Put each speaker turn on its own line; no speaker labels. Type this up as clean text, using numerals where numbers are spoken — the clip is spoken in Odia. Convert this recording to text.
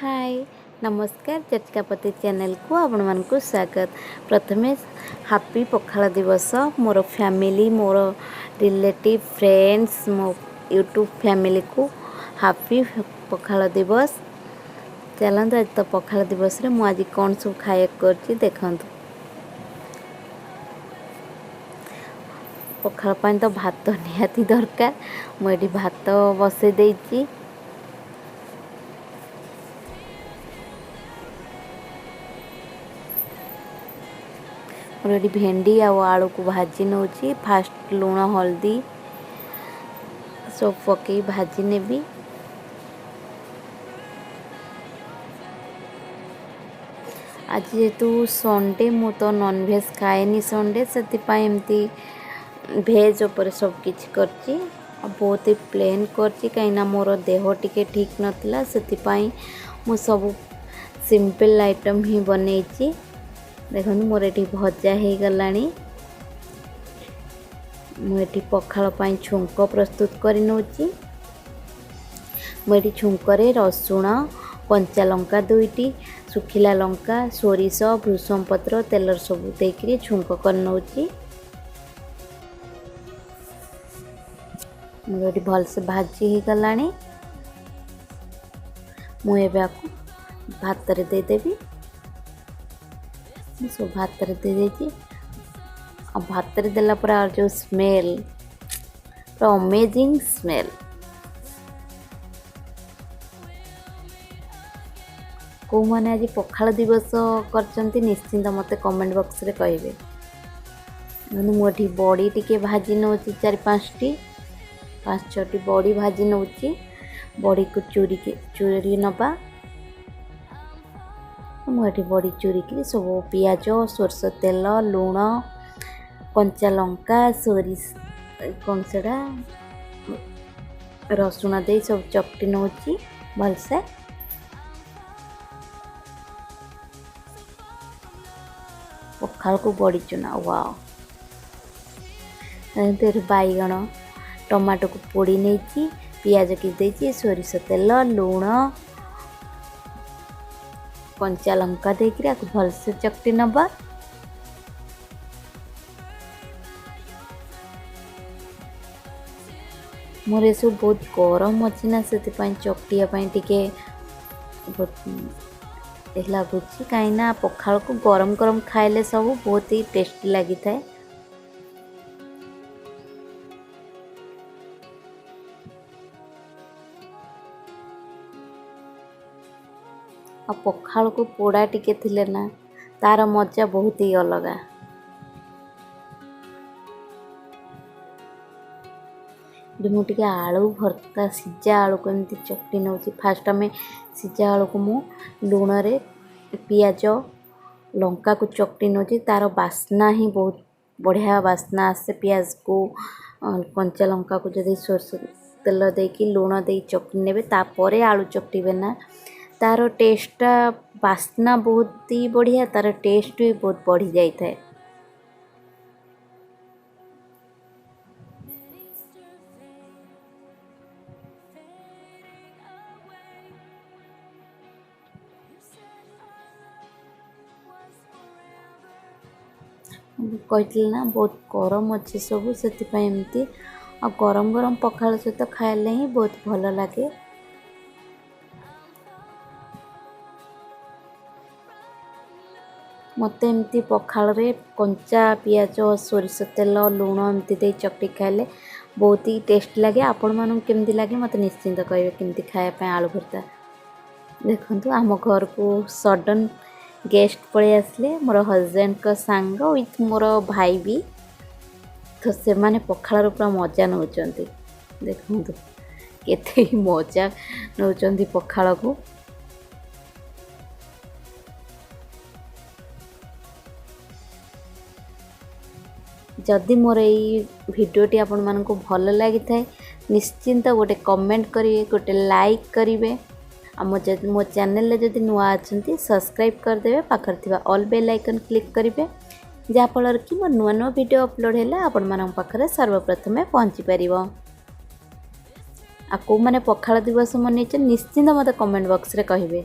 ହାଏ, ନମସ୍କାର। ଚର୍ଚ୍ଚିକାପତି ଚ୍ୟାନେଲକୁ ଆପଣମାନଙ୍କୁ ସ୍ୱାଗତ। ପ୍ରଥମେ ହାପି ପଖାଳ ଦିବସ। ମୋର ଫ୍ୟାମିଲି, ମୋର ରିଲେଟିଭ୍, ଫ୍ରେଣ୍ଡସ୍, ମୋ ୟୁଟ୍ୟୁବ୍ ଫ୍ୟାମିଲିକୁ ହାପି ପଖାଳ ଦିବସ। ଚାଲନ୍ତୁ, ଆଜି ତ ପଖାଳ ଦିବସରେ ମୁଁ ଆଜି କ'ଣ ସବୁ ଖାଇବାକୁ କରୁଛି ଦେଖନ୍ତୁ। ପଖାଳ ପାଇଁ ତ ଭାତ ନିହାତି ଦରକାର। ମୁଁ ଏଠି ଭାତ ବସେଇ ଦେଇଛି। ମୋର ଏଠି ଭେଣ୍ଡି ଆଉ ଆଳୁକୁ ଭାଜି ନେଉଛି। ଫାଷ୍ଟ ଲୁଣ, ହଳଦୀ ସବୁ ପକେଇ ଭାଜି ନେବି। ଆଜି ଯେହେତୁ ସଣ୍ଡେ, ମୁଁ ତ ନନଭେଜ୍ ଖାଏନି ସଣ୍ଡେ, ସେଥିପାଇଁ ଏମିତି ଭେଜ୍ ଉପରେ ସବୁ କିଛି କରିଛି ଆଉ ବହୁତ ହି ପ୍ଲେନ୍ କରିଛି, କାହିଁକିନା ମୋର ଦେହ ଟିକେ ଠିକ୍ ନଥିଲା। ସେଥିପାଇଁ ମୁଁ ସବୁ ସିମ୍ପଲ୍ ଆଇଟମ୍ ହିଁ ବନେଇଛି। ଦେଖନ୍ତୁ, ମୋର ଏଠି ଭଜା ହେଇଗଲାଣି। ମୁଁ ଏଠି ପଖାଳ ପାଇଁ ଛୁଙ୍କ ପ୍ରସ୍ତୁତ କରି ନେଉଛି। ମୁଁ ଏଠି ଛୁଙ୍କରେ ରସୁଣ, କଞ୍ଚା ଲଙ୍କା ଦୁଇଟି, ଶୁଖିଲା ଲଙ୍କା, ସୋରିଷ, ଭୃଷଙ୍ଗ ପତ୍ର, ତେଲ ସବୁ ଦେଇକିରି ଛୁଙ୍କ କରି ନେଉଛି। ମୋର ଏଠି ଭଲସେ ଭାଜି ହେଇଗଲାଣି। ମୁଁ ଏବେ ଆକୁ ଭାତରେ ଦେଇଦେବି। ମୁଁ ସବୁ ଭାତରେ ଦେଇଦେଇଛି। ଆଉ ଭାତରେ ଦେଲା ପରେ ଆଉ ଯେଉଁ ସ୍ମେଲ୍, ପୁରା ଅମେଜିଂ ସ୍ମେଲ୍। କେଉଁମାନେ ଆଜି ପଖାଳ ଦିବସ କରିଛନ୍ତି, ନିଶ୍ଚିନ୍ତ ମୋତେ କମେଣ୍ଟ ବକ୍ସରେ କହିବେ। ମୁଁ ଏଠି ବଡ଼ି ଟିକେ ଭାଜି ନେଉଛି। ଚାରି ପାଞ୍ଚଟି, ପାଞ୍ଚ ଛଅଟି ବଡ଼ି ଭାଜି ନେଉଛି। ବଡ଼ିକୁ ଚୁରିକି ଚୁରି ନେବା। ମୁଁ ଏଠି ବଡ଼ି ଚୁରିକିରି ସବୁ ପିଆଜ, ସୋରିଷ ତେଲ, ଲୁଣ, କଞ୍ଚା ଲଙ୍କା, ସୋରିଷ, କ'ଣ ସେଟା, ରସୁଣ ଦେଇ ସବୁ ଚକଟି ନେଉଛି ଭଲସେ। ପଖାଳକୁ ବଡ଼ି ଚୁନା, ୱାଓ! ଏମିତି ବାଇଗଣ, ଟମାଟୋକୁ ପୋଡ଼ି ନେଇଛି, ପିଆଜ କିଛି ଦେଇଛି, ସୋରିଷ ତେଲ, ଲୁଣ, କଞ୍ଚା ଲଙ୍କା ଦେଇକିରି ଆକୁ ଭଲସେ ଚକଟି ନେବା। ମୋର ଏସବୁ ବହୁତ ଗରମ ଅଛି ନା, ସେଥିପାଇଁ ଚକଟିବା ପାଇଁ ଟିକେ ବହୁତ ଲାଗୁଛି, କାହିଁକିନା ପଖାଳକୁ ଗରମ ଗରମ ଖାଇଲେ ସବୁ ବହୁତ ହି ଟେଷ୍ଟି ଲାଗିଥାଏ। ଆଉ ପଖାଳକୁ ପୋଡ଼ା ଟିକେ ଥିଲେ ନା, ତାର ମଜା ବହୁତ ହି ଅଲଗା। ମୁଁ ଟିକେ ଆଳୁ ଭର୍ତ୍ତା, ସିଝା ଆଳୁକୁ ଏମିତି ଚକଟି ନେଉଛି। ଫାଷ୍ଟ ଆମେ ସିଝା ଆଳୁକୁ ମୁଁ ଲୁଣରେ ପିଆଜ ଲଙ୍କାକୁ ଚକଟି ନେଉଛି। ତାର ବାସ୍ନା ହିଁ ବହୁତ ବଢ଼ିଆ ବାସ୍ନା ଆସେ। ପିଆଜକୁ, କଞ୍ଚା ଲଙ୍କାକୁ ଯଦି ସୋରିଷ ତେଲ ଦେଇକି ଲୁଣ ଦେଇ ଚକଟି ନେବେ, ତାପରେ ଆଳୁ ଚକଟିବେ ନା, ତାର ଟେଷ୍ଟଟା, ବାସ୍ନା ବହୁତ ହି ବଢ଼ିଆ, ତାର ଟେଷ୍ଟ ବି ବହୁତ ବଢ଼ି ଯାଇଥାଏ। କହିଥିଲି ନା, ବହୁତ ଗରମ ଅଛି ସବୁ, ସେଥିପାଇଁ ଏମିତି। ଆଉ ଗରମ ଗରମ ପଖାଳ ସହିତ ଖାଇଲେ ହିଁ ବହୁତ ଭଲ ଲାଗେ। ମୋତେ ଏମିତି ପଖାଳରେ କଞ୍ଚା ପିଆଜ, ସୋରିଷ ତେଲ, ଲୁଣ ଏମିତି ଦେଇ ଚକଟି ଖାଇଲେ ବହୁତ ହି ଟେଷ୍ଟ ଲାଗେ। ଆପଣମାନଙ୍କୁ କେମିତି ଲାଗେ, ମୋତେ ନିଶ୍ଚିନ୍ତ କହିବେ କେମିତି ଖାଇବା ପାଇଁ ଆଳୁ ଭର୍ତ୍ତା। ଦେଖନ୍ତୁ, ଆମ ଘରକୁ ସଡ଼ନ୍ ଗେଷ୍ଟ ପଳେଇ ଆସିଲେ, ମୋର ହଜବେଣ୍ଡଙ୍କ ସାଙ୍ଗ ୱିଥ୍ ମୋର ଭାଇ ବି। ତ ସେମାନେ ପଖାଳର ପୁରା ମଜା ନେଉଛନ୍ତି। ଦେଖନ୍ତୁ, କେତେ ମଜା ନେଉଛନ୍ତି ପଖାଳକୁ। ଯଦି ମୋର ଏଇ ଭିଡ଼ିଓଟି ଆପଣମାନଙ୍କୁ ଭଲ ଲାଗିଥାଏ, ନିଶ୍ଚିନ୍ତ ଗୋଟେ କମେଣ୍ଟ କରିବେ, ଗୋଟେ ଲାଇକ୍ କରିବେ। ଆଉ ମୋ ଯଦି ମୋ ଚ୍ୟାନେଲରେ ଯଦି ନୂଆ ଅଛନ୍ତି, ସବସ୍କ୍ରାଇବ୍ କରିଦେବେ, ପାଖରେ ଥିବା ଅଲ୍ ବେଲ୍ ଆଇକନ୍ କ୍ଲିକ୍ କରିବେ, ଯାହାଫଳରେ କି ମୋ ନୂଆ ନୂଆ ଭିଡ଼ିଓ ଅପଲୋଡ଼ ହେଲେ ଆପଣମାନଙ୍କ ପାଖରେ ସର୍ବପ୍ରଥମେ ପହଞ୍ଚି ପାରିବ। ଆଉ କେଉଁମାନେ ପଖାଳ ଦିବସ ମନେଇଛନ୍ତି, ନିଶ୍ଚିନ୍ତ ମୋତେ କମେଣ୍ଟ ବକ୍ସରେ କହିବେ।